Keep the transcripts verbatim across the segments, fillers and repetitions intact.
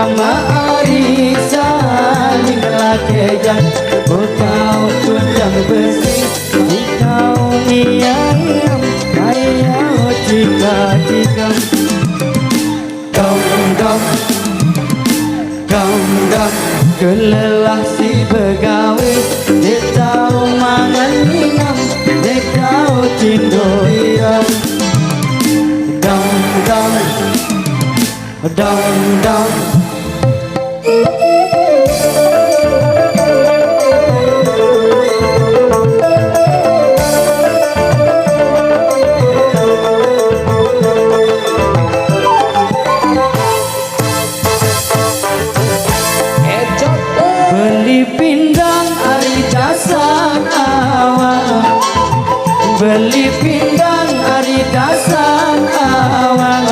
Ma'ari saling lakejang, bukau tunjang besi, bukau ngiyam, ayau cika-cika. Dong, dong, dong, dong, kelelah si begawe, dia tau mangan nginem, dia tau tindo diam. Dong, dong, dong, dong. Beli pindang ari dasan awang, beli pindang ari dasan awang.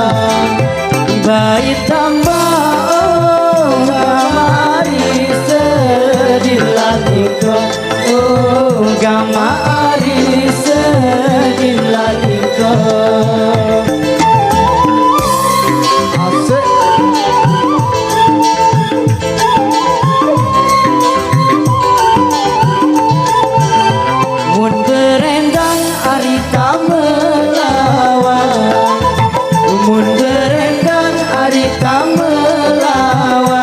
Baik tambah, oh, kamari sedih lagi kau. Oh, kamari sedih lagi kau. Asik. Mun berendang ari kamelawan, mun berendang ari kamelawan,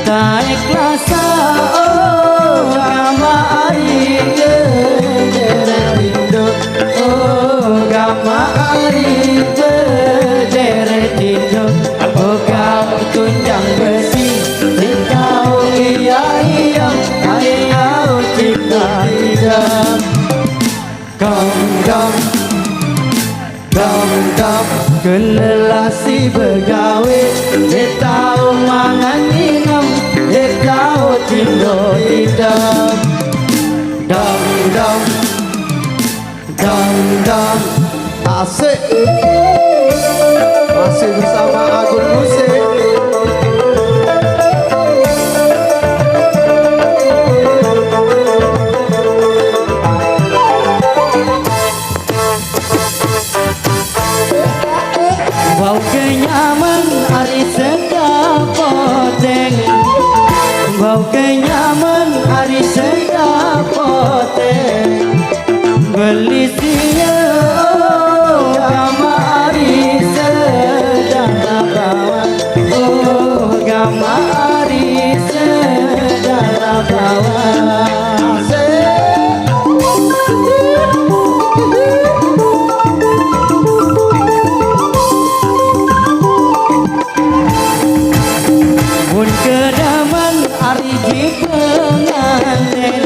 taek lasa, oh, kamari gederet induk, oh, kamari gederet induk, oh, kau tunjang besi, si kau iya iya, ayau cika-cika. Dong, dong, dong, dong, kelelah si begawe, dia tau mangan nginem, dia tau tindo diam. Dong, dong, dong, dong. Asik. Masih bersama Agun Musik. Bau kenyaman ari sendapoteng, bau kenyaman ari sendapoteng. Beli sia, oh, kamari sedang kawan, oh, kamari sedang kawan. Asik. Mun kedaman ari ji penganten,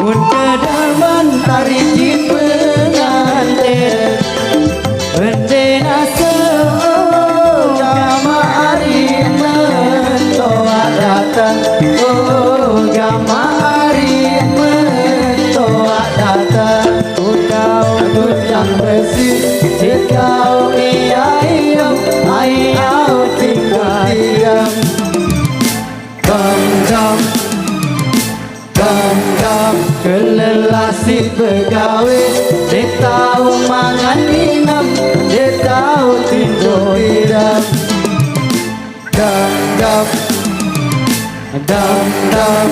mun kedaman ari ji penganten, bendena seo kamari mentoa datang, oh, kamari mentoa datang. Kau tunjang besi, si kau iya iya, ayau cika-cika. Dong, dong, dong, dong, kelelah si begawe, dia tau mangan nginem, dia tau tindo diam. Dong, dong, dong, dong.